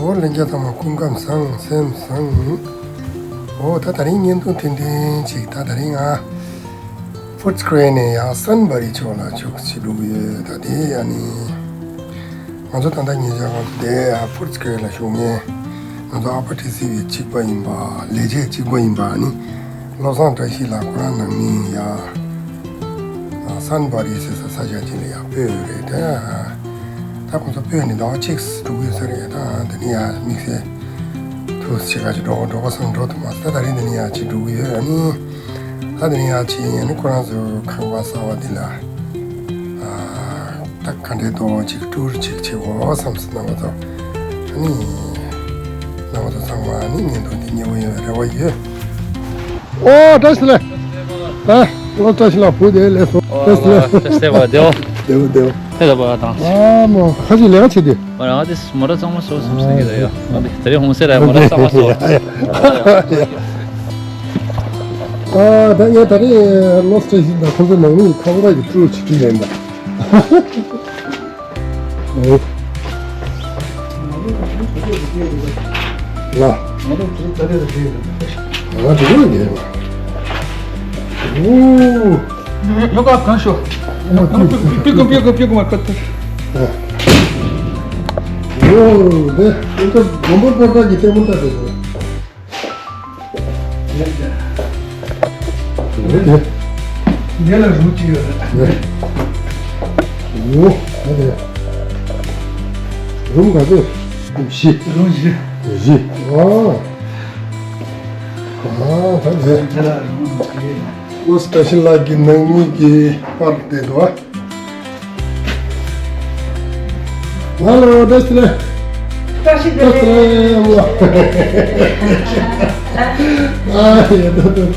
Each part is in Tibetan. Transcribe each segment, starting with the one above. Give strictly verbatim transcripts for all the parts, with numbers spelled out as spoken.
འོ་ལྷན་རྒྱས་ཚང་མ་སྐུ་ཁམས་བཟང་སེམས་བཟང་། འོ་ད་དེ་རིང་བརྙན་ཐུང་ཐུང་ཐུང་ཅིག་ད་དེ་རིང་ང་ཕུཊ་སི་ཀེར་ནས་ཡ་སན་བྷ་རི་ཕྱོགས་ལ་ཕྱོགས་ཤིག་འགྲོ་གི་ཡོད། ད་དེ་ཨ་ནི་ང་ཚོ་ད་ལྟ་ཉེ་ཆར་ང་ཚོ་དེ་ཡ་ཕུཊ་སི་ཀེར་ལ་བཞུགས་མཁན་ང་ཚོ་ཨ་ཕ་ཊི་སི་བི་གཅིག་པ་ཡིན་པ་ལས་བྱེད་གཅིག་པ་ཡིན་པ་ཨ་ནི། བློ་བཟང་བཀྲ་ཤིས་ལགས་ཁོ་རང་ནང་མི་ཡ། སན་བྷ་རི་ཟེར་ས་ས་ཆ་ཅིག་ལ་ཡ་སྤོས་ཡོད་རེད་དེ། ད་ཁོ་ཚོ་སྤོས་ནས་ཟླ་བ་གཅིག་འགྲོ་གི་ཡོད་ས་རེད། ད་དེ་ནས་ཡ་དམིགས་བསལ་ཐུགས་ཆེ་ག་ཅིག་འགྲོ་འགྲོ་ག་སང་འགྲོ་ཐུབ་མ་སོང་། ད་དེ་རིང་དེ་ནས་ཡ་ཅིག་འགྲོ་གི་ཡོད། ཨ་ནི་ད་དེ་ནས་ཡ་ཅིག་ཡིན་ནི་ཁོ་རང་ཚོ་ཁང་པ་གསར་བ་འདི་ལ། ད་ག་འདྲའི་ཏོག་ཅིག་ཊུར་ཅིག་བྱེད་དགོས་བསམ་སོང་། རྣམ་པ་ཚོ་ཨ་ནི་རྣམ་པ་ཚོ་ཚང་མ་ཨ་ནི་བརྙན་ཐུང་འདི་མཉེས་པོ་ཡོང་བའི་རེ་བ་ཡོད། ཨོ་བཀྲ་ཤིས་བདེ་ལེགས། ཨ་ལོ་བཀྲ་ཤིས་ལགས་བུ་བདེ་ལེགས་སོ། ཨོ་བཀྲ་ཤིས་ལགས་བཀྲ་ཤིས་བདེ་ལེགས། བདེ་བོ་བདེ་བོ། ཨེ་ལ་པ་དང་། ཨ་མོ་ཁ་ཅིག་ལས་ཀ་བྱེད་དུས། ང་རང་དེ་མོ་ཊ་གཙང་མ་བཟོ་བསམ་སོང་གི་ད་ཡ། ང་དེ་དེ་རིང་ཧོན་སེ་ར་མོ་ཊ་གཙང་མ་བཟོ། ཨ་ད་ཡ་ད་རེས་ལོ་བཀྲ་ཤིས་དང་ཁོང་ཚོ་ནང་མི་ཁ་བ་ར་གི་ཀྲུའུ་ཆིག་ཀྲུའུ་ཡིན་ད། ལ། ང་དྲི་བ་ངེས་པ། ཨོ། ཡོ་ག་གང་ཤོ། ཨོ་ཅི། པི་ཀོ་པི་ཀོ་པི་ཀོ་མ་ཀ་ཏི། ཨོ་དེ་ཨོ་ད་མོན་པ་པོ་ཏ་གི་ལྟད་མོ་ལྟ་དེ་ཟེར། ཡོད་དེ། འདི་ལ་རུམ་གཅིག་ཡོད་རེད། ཡོད། ཨོ་ད་དེ། རུམ་ག་ཚོད། བཞི། རུམ་བཞི། བཞི། ཨ། ཨ་ད་དེ། འདི་ལ་རུམ་བཞི། ཨོ་སི་ཀྲ་ཤི་ལགས་ཀྱི་ནང་མི་གི་པར་དེ་འདུག་ཨ། ཧ་ལོ་བཀྲ་ཤིས་བདེ་ལེགས། བཀྲ་ཤིས་བདེ་ལེགས། ཨ་ཡ་ད་ད་ད་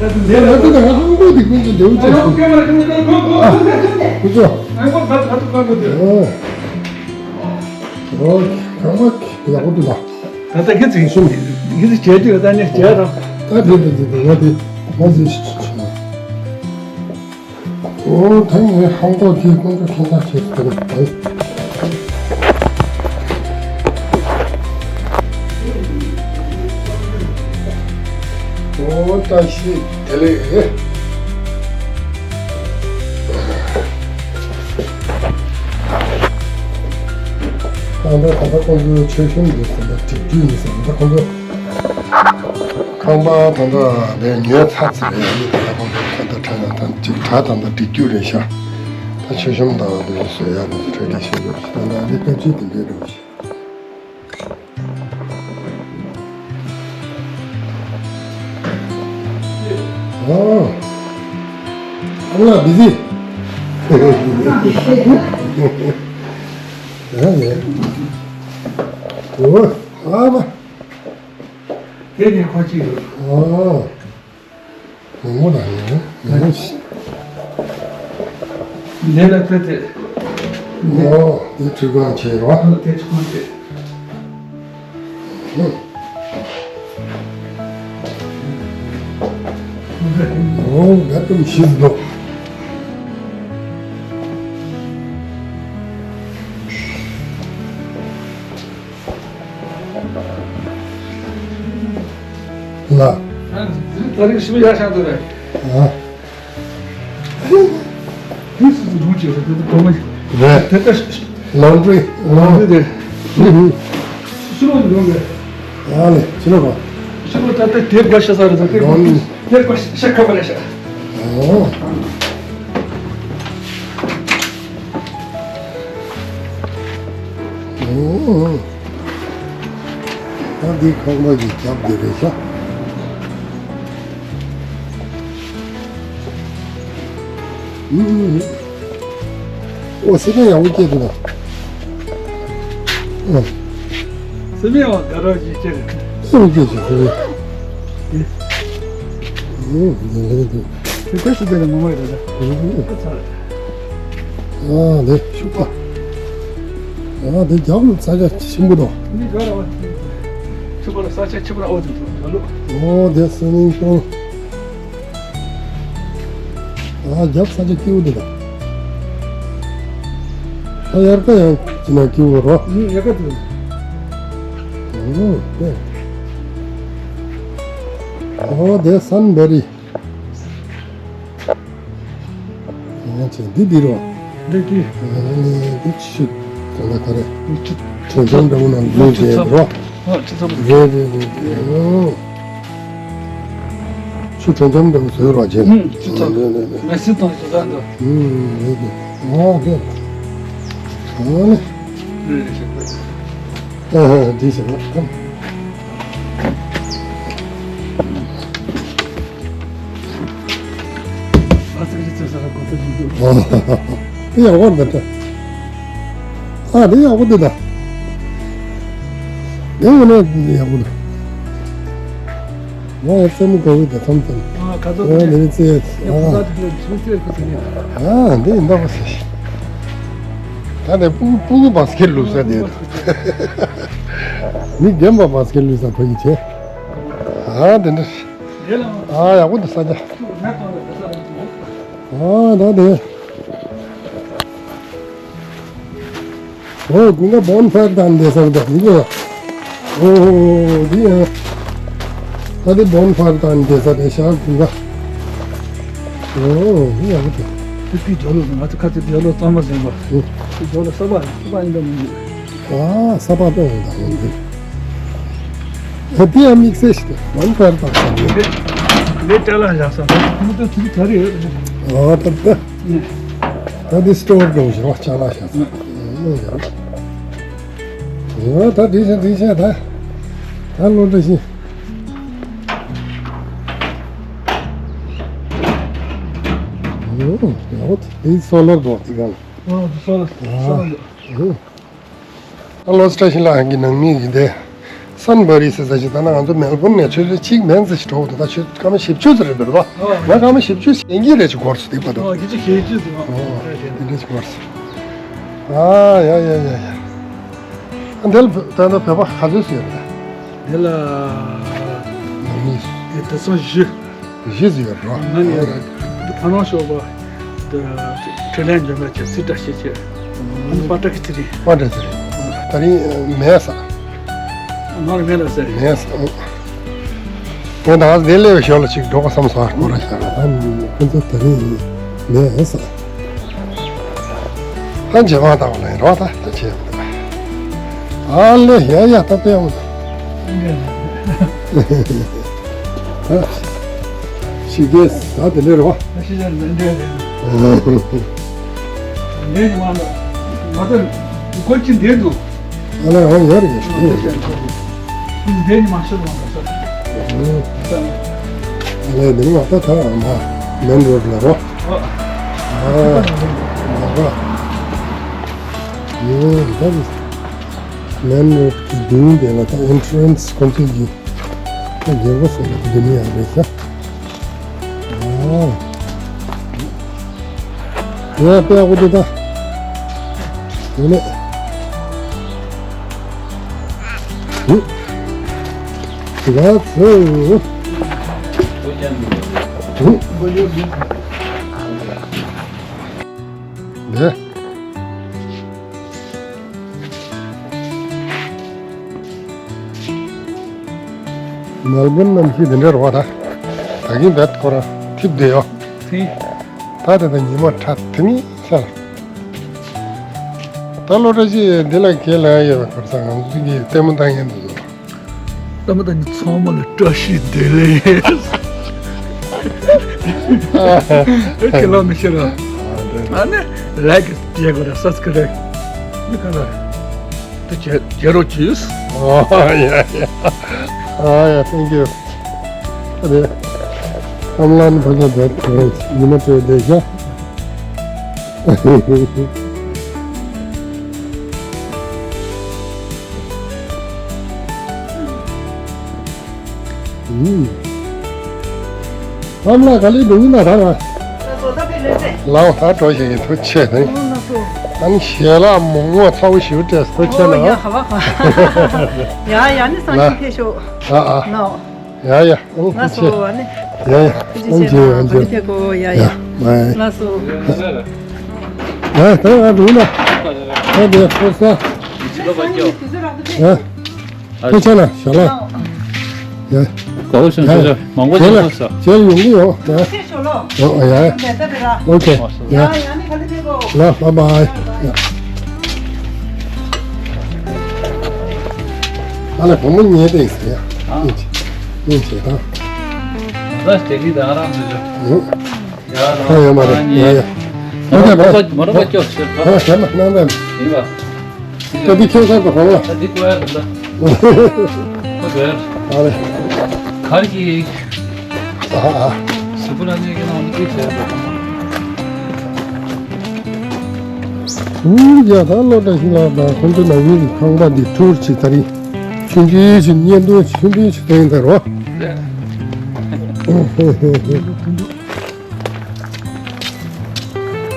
ད་ད་ད་ད་ཧང་གོ་དེ་ཀུན་གྱི་འདེའུ་ཅན་སུ། ཨ་ཀུ་ཅོ། ཨོ་ཨོ་ཁང་པ་ཡག་པོ་འདུག་ད། ད་ད་ཁྱེད་ཚིག་གསུམ་ཡིན་ཚིག་བྱས་དུས་ད་ནི་བྱས་ར། ད་དེ་དེ་དེ་དེ་ང་དེ་ང་དེ། ཨོ་ད་ངས་ཧང་ཀོང་གི་ཀུན་སྤྱོད་ཁྱད་མཚར་ཆེ་ཟེར་བ། ཨོ་བཀྲ་ཤིས་བདེ་ལེགས། ད་ལྟ་ད་ལྟ་ཁོང་ཚོའི་མཆོད་གཤོམ་འདི་ཟེར་ན་སྒྲིག་རྒྱུ་ཡིན་ཟེར་ན་ད་ཁོང་ཚོ། ཁང་པ་ད་ལྟ་ལས་ཉོས་ཚར་ཚར་རེད། ཨ་ནི་ད་ལྟ་ཁོང་ཚོ་ད་ལྟ་གྲ་ཡང་ད་ཅིག་གྲ་ད་ལྟ་སྒྲིག་རྒྱུ་རེད་ཤག་ད་མཆོད་གཤོམ་དང་དེ་ཚོ་བཟོ་ཡག་དེ་ཚོ་གྲ་སྒྲིག་བྱེད་དགོས་ཤག་ད་ལྟ་ཨ་ནི་སྐབས་ཅིག་དེ་འདྲའི་འགྲོ་ཤག་ཨ་ཨ་ལ་བི་ཟི། ཨ་ལས། ཨོ་ཨ་མ། དེ་ནས་ཁོ་གཅིག་རེད། ཨོ། ངོ་མ་ལ་ཡིན་ངོ་མ་ཞིག་འདི་ལ་ཕེབས་ཏེ། ཨོ་དེ་ཁྲུས་ཁང་བྱས་རོ། ཨོ་དེ་ཁྲུས་ཁང་བྱས། ཨོ་ད་དུང་ཞིག་འདུག་ལ། ད་རིང་ཞིམ་ཡག་ཤང་དུ་རེད། ཨ། དེ་སུ་སུ་རུ་ཅེས་རེད་དེ་དོ་མ་རེད། དེ་ལྟ་ལོན་ཌི་རི། ལོན་ཌི་རི་དེ། ཕྱི་ལོགས་ནས་ཡོང་གི་ཨ་ལེ་ཕྱི་ལོགས་པ། ཕྱི་ལོགས་ད་ལྟ་དེབ་འགའ་ཤ་ས་རེད་ད་དེབ་ལོན་དེབ་འགའ་ཤ་ཁ་པ་རེད་ཤག་ཨོ། ཨོ། ད་འདི་ཁང་པ་གི་རྒྱབ་འདི་རེད་ཤག་ཨུ། ཨོ་སི་ཀ་ཡག་པོ་སྐྱེས་འདུག་ད། ཨ། སི་མེན་བ་དགའ་རོགས་ཀྱིས་ཁྱེར། ཨོ་སྐྱེས་ཀྱི་སི་མེན། ཨེ། ཨོ་འདི་འདྲ་འདུག་དེ་དེ་སུ་དེ་ནས་མོ་མོ་རེད་ད། ཨོ། ཨ་ཚ་རེད། ཨ་འདི་ཤུག་པ། ཨ་འདི་རྒྱབ་ལ་ས་ཆ་ཆེན་པོ་འདུག་འདི་དགའ་རོགས་ཤུག་པ་ལ་ས་ཆ་ཆེན་པོ་ར་ཨོ་འདི་འདུག་ཨོ་འདི་སི་མིང་པུལ། ཨ་རྒྱབ་ས་ཆ་སྐྱིད་པོ་འདུག་ད། ད་དབྱར་ཁ་ཡང་ཅི་ན་སྐྱིད་པོ་རོ། ཨུ་དབྱར་ཁ་དེ། ཨོ་དེ་སན་བེ་རི། ང་ཚོ་འདི་འདི་རོ། འདི་འདི། འདི་ཆུ་གང་ལ་ག་རེ། འདི་ཆུ། དྲོད་འཇམ་འདྲ་བོ་ནང་འདུག་ཅེས་རོ། ཨ་ཆུ་ཚ་པོ། རེད་རེད་རེད་རེད། ཨོ། ཆུ་དྲོད་འཇམ་འདྲ་བོ་བཟོས་རོགས་བྱེད། ཨུམ་ཆུ་ཚ། རེད་རེད་རེད། མེ་སི་དང་ཆུ་ཚ་འདུག་ཨུམ་རེད་རེད། ཨོ་རེད། ཨོ་ནི། རེད་རེད་ཞེས་པ། ཨ་ཧ་འདི་ཞེས་པ། ཨ་ཙི་ཙི་ཙི་ས་གོ་ཚོད་ཅིག་འདུག་དེ་ཡག་པོ་འདུག་ཨ་དེ་ཡག་པོ་འདུག་ད། དེ་ཡོད་ན་ཡག་པོ་འདུག་ང་ཡང་རྩེད་མོ་གོ་གི་དེ་མཚམས་མཚམས། ཨ་ཁ་ཚོ་ཨ་དེ་ནི་རྩེད། ཨ་ཁ་ཚོ་དེ་ནི་རྩེད་ཁ་ཚོ་ནི། ཨ་འདི་ཡིན་ད་པ་ཟེར། ད་ནི་སྤུ་གུ་སྤུ་གུ་བཱ་སི་ཀེ་ཊི་ལུས་ས་དེ་འདུག་མི་རྒན་པ་བཱ་སི་ཀེ་ཊི་ལུས་ས་ཕ་གི་བྱས། ཨ་དེ་འདྲ། ཨ་ཡག་པོ་འདུག་ས་ཆ། ཨ་ད་དེ། ཨོ་དགུན་ཁ་བོན་ཕ་ཡར་བཏང་བསྡད་ས་རེད་ད་འདི་ག་ཨོ་འདི་ཡང་། ད་དེ་བོན་ཕ་ཡར་བཏང་བསྡད་ས་རེད་ཤག་དགུན་ཁ་ཨོ་འདི་ཡག་པོ་འདུག་དེ་དེའི་རྒྱབ་ལོགས་ང་ཚོ་ཁ་ཚོད་རྒྱབ་ལོགས་གཙང་མ་ཟིན་པ། ཨོ། དེ་རྒྱབ་ལོགས་ས་པ་ས་པ་ཡིན་པ་མི་འདུག་ཨ་ས་པ་དཔེ་འོང་དང་འོང་འདུག་ཨ་དེ་ཡང་དམིགས་བསལ་ཞིག་འདུག་བོན་ཕ་ཡར་བཏང་ས་རེད། འདི་འདི་ཏྲ་ལ་བཞག་ས་རེད། ཁོང་ཚོ་དེ་ག་རེ་ཡོད་རེད། ཨ་ད་ད། ད་འདི་སི་ཊོར་འགྲོ་བཞིན་པ་ཅ་ལག་བཞག་ས། ཨོ་ད་འགྲིག་ཤག་འགྲིག་ཤག་ད། ད་ལོ་འདྲ་ཞིག་ཨོ་ཡག་པོ་འདུག་འདི་སོ་ལར་འགྲོ་འདི་གང་། ཨོ་འདི་སོ་ལར་སོ་ལར་འགྲོ། ཨོ། ད་ལོ་སི་ཊེ་ཤན་ལ་ཧང་གི་ནང་མི་ཡིན་ཏེ། སན་བྷ་རི་ཟེར་ས་ཞིག་ད་ནང་ང་ཚོ་མེལ་བོན་ནས་ཆུ་ཚོད་གཅིག་མན་ཙམ་ཞིག་འགྲོ་འདུག་ད་ཆུ་སྐར་མ་བཞི་བཅུ་ཙམ་རེད་འདུག་རེད་པ། ཨོ། ང་སྐར་མ་བཞི་བཅུ་ཞེ་གཉིས་རེ་ཅིག་འགོར་སོང་དེ་བར་དུ། ཨོ་བཞི་བཅུ་ཞེ་གཅིག་ཙམ། ཨོ་རེད་རེད། དེ་འདྲ་ཅིག་འགོར་སོང་། ཨ་ཡ་ཡ་ཡ་ཡ། ཨ་འདི་ལ་ད་ལྟ་བོད་པ་ག་ཚོད་ཙམ་ཡོད་རེད། འདི་ལ་ནང་མི་དེ་ཚོ་བཞི། གཞི་ཟིག་ཡོད་རོ། ང་ནི་ཕ་ནོ་ཤོག་པ་དེ་ཁྲི་ལན་འཇོན་པ་ཆེ་སི་ཏྲ་ཤེ་ཆེ། ཨ་ནི་པ་ཏྲ་ཀི་ཚི་རི། པ་ཏྲ་ཚི་རི། ད་རིང་མེད་ས། ང་ལ་མེད་ལ་ཟེར། མེད་ས། ངས་ད་དེ་ལས་ཤོག་ལ་ཅིག་འགྲོ་ག་བསམ་ས་སྐོར་ར་ཤག་ཨ་ནི་ཁོ་ཚོ་ད་རིང་མེད་ས། ཨ་རྗེས་མ་ལྟ་བ་ལ་ཡིན་རོགས་ད་ད་བྱས་ཡོང་ད། ཨ་ལེ་ཡ་ཡ་ད་དཔེ་ཡོང་ད། ཤི་གེ་ད་དེ་འདྲ་རོགས། ཤི་གེ་ད་དེ་འདྲ་རེད། འདྲ་ཡིན་མ་ལ་ང་ད་གོ་ཅི་འདྲ་འདུག་ཨ་ལེ་ཨོ་ཡོད་རེད། འདི་ནི་མ་ཤོར་བ་མ་ཟད། ཨ་ལས་འདི་ནི་ང་ད་ད་མ་མེན་རོ་ཌི་ལ་རོ། ཨ་མ་ར། ཡོད་ད་ནི་མེན་རོ་ཌི་གི་མདུན་དེ་ལ་ད་ཨེན་ཊི་རན་སི་ཁོང་ཚོས་ཀྱི་ད་རྒྱལ་པོ་སོགས་ལ་དེ་ནི་ཡང་རེད་ཤག་ཨོ། ཡ་དཔེ་ཡག་པོ་འདུག་ད། ཡིན་ནས། ཧུ། ཡ་ཚོ། ཧུ། ནས། མེལ་བོན་གནམ་གཤིས་འདི་འདྲ་རེད་པ་ད། ད་གིན་བེད་ཁོ་རང་ཐིབས་བསྡད་ཡོད། ཐིབས། ད་ད་ད་ཉི་མ་ཁྲ་ཐིང་ངེ་ཤར། ད་ལོ་བཀྲ་ཤིས་འདི་ལ་ཁས་ལེན་ཡོད་པའི་ཁོར་ས་ང་ཚོ་གིས་ལྟད་མོ་ལྟ་མཁན་འདུག་ལྟད་མོ་ལྟ་མཁན་ཚང་མ་ལ་བཀྲ་ཤིས་བདེ་ལེགས། ཁས་ལེན་མི་ཤེས་ར། ཨ་ནི་ལའིཀ་བྱེད་དགོས་ར་སབ་སི་ཀ་རའིབ་མི་ག་ལ། དེ་བྱེད་བྱེད་རོགས་གྱིས། ཨོ་ཡ་ཡ། ཨ་ཡ། Thank you. ཨ་རེ། ཁམས་ལ་ནི་ཕ་གི་བེད་ཁོ་རང་ཉི་མ་སྤྲོད་བསྡད་ཤག་ཨུམ། ཨ་མ་ལགས་ག་ལེར་འགྲོ་གི་ན་ད་ང་། ལགས་ད་འགྲོ་བཞིན་ཡིན། ཐུགས་ཆེ་ནས། ཨ་ནི་ཞལ་ལག་མོག་མོག་ཚ་བོ་ཞིག་སྤྲད་སོང་ཁྱེད་ལ། ཡ་ཧ་བ་ཧ། ཡ་ཡ་ནི་སང་ཉིན་ཕེབས་ཤོག་ཨ་ཨ། ལགས། ཡ་ཡ། ཨ་ནི་ཐུགས་ཆེ། ལགས་སོ་ཨ་ནི། ཡ་ཡ། ཐུགས་རྗེ་ཆེ། ཨ་ནི་ཕེབས་གོ། ཡ་ཡ། ལགས་སོ། ཡ་ད་ང་འགྲོ་ན། ད་དེ་ཕོ་ས། ཡ། ཨ། ཁྱེད་ཆ་ལ་ཞལ་ལག་ཡ། དགའ་བོ་བྱུང་། ཡ། ཁྱེད་ཚོ་མང་པོ་ཁྱེད་ཅིག་ལ་ཐུག་སོང་། ཁྱེད་ཡོང་གི་ཡོད། ཡ། ཁྱེད་ཤོག་ལོ། ཨོ་ཡ། ཨོ་ཁེ། ཡ། ཡ་ཡ་ནི་ག་ལེ་ཕེབས་གོ། ལ་བྷའི་བྷའི། ཡ། ཨ་ལ་བུ་མོ་ཉལ་བསྡད་ཟེར་ཡ། ཨ། ཡིན་ཅི་ཡིན་ཅི་ད། ད་སྟེ་གི་ད་རང་ཚོ་ཡོད། ཡ། ཨ་ཡ་མ་རེད། ཡ་ཡ། མ་རེད་མ་རེད། མ་རེད་མ་རེད། ཡ་ཡ། ཨ་ཞེ་མ་གནང་བས། ཡིན་པ། ད་འདི་ཁྱོད་ཚོ་ག་གོང་ལ། ད་འདི་ཀོ་ཡ་རེད་ལ། ཀོ་ཡ། ཨ་རེད། གར་གྱི། ཨ་ཨ། སུ་པུ་ར་ནི་གི་ནང་འདི་ཟེར་བ། ཨུ་ཡ། ད་བློ་བཀྲ་ཤིས་ལགས་དང་ཁོང་ཚོ་ནང་མི་གི་ཁང་པ་འདི་ཊུར་ཅིག་ད་རིང་ཆུང་ཆུང་ཞིག་བརྙན་ཐུང་ཆུང་ཆུང་ཞིག་བསྟན་ད་རོ།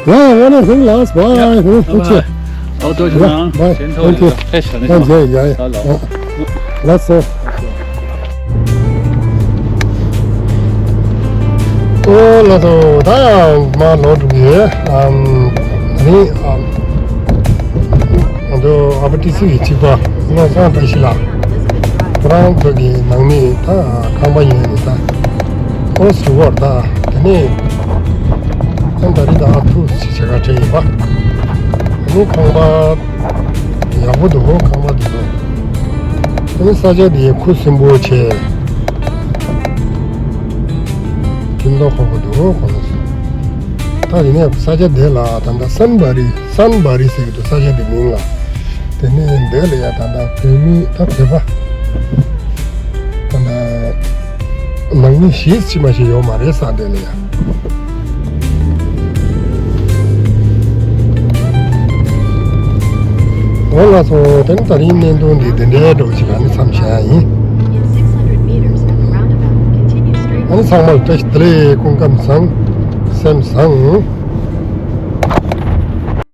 ལ་ཝ་ན་ཧུང་ལ་སི་བྷའི། ཧུང་ཧུང་ཆེ། ཨོ་ཏོ་ཞུ་ན། བྷའི། ཐེན་ཐོ་ཐེན་ཐོ། ཨེ་ཤ་ནི་ཨ་ཡ་ཡ་ཡ། ཧ་ལོ། ལགས་སོ། ཨོ་ལགས་སོ། ད་ཡང་མ་ལོག་འགྲོ་གི་ཡོད། ཨམ། ནི་ཨམ། ང་ཚོ་ཨ་ཕ་ཏི་སི་ཡི་གཅིག་པ་བློ་བཟང་བཀྲ་ཤིས་ལགས། ཁོ་རང་ཚོ་གི་ནང་མི་ད་ཁང་པ་ཡིན་ནི་ད། ཨོ་སི་ཝར་ད་དེ་ནས་ཨན་ད་རི་ད་ཨ་ཐུ་སི་བྱེད་ག་བྲེལ་ཡིན་པ། དེ་ནས་ཁང་པ་ཡག་པོ་འདུག་ཁང་པ་འདི་ཚོ། དེ་ནས་ས་ཆ་འདི་ཁུ་སིམ་པོ་བྱས། ཁྱིམ་ཐོག་ཁོག་པོ་འདུག་ཁོ་ལ་སོ། ད་དེ་ནས་ས་ཆ་དེ་ལ་ད་ལྟ་སན་བ་རི། སན་བ་རི་ཟེར་གྱི་འདུག་ས་ཆ་དེ་མིང་ལ། དེ་ནས་འདི་ལ་ཡ་ད་ལྟ་བོད་མི་ད་བོད་པ། ད་ལྟ་ནང་མི་གཞིས་ཕྱི་མ་ཞིག་ཡོད་མ་རེད་ས་དེ་ལ་ཡ། འོ་ལགས་སོ། དེ་ནི་ད་རིང་བརྙན་ཐུང་འདི་འདི་འདྲའི་འདྲ་ཞིག་ཨ་ནི་མཚམས་བཞག་ཡིན། ཨ་ནི་ཚང་མར་བཀྲ་ཤིས་བདེ་ལེགས། སྐུ་ཁམས་བཟང་། སེམས་བཟང་།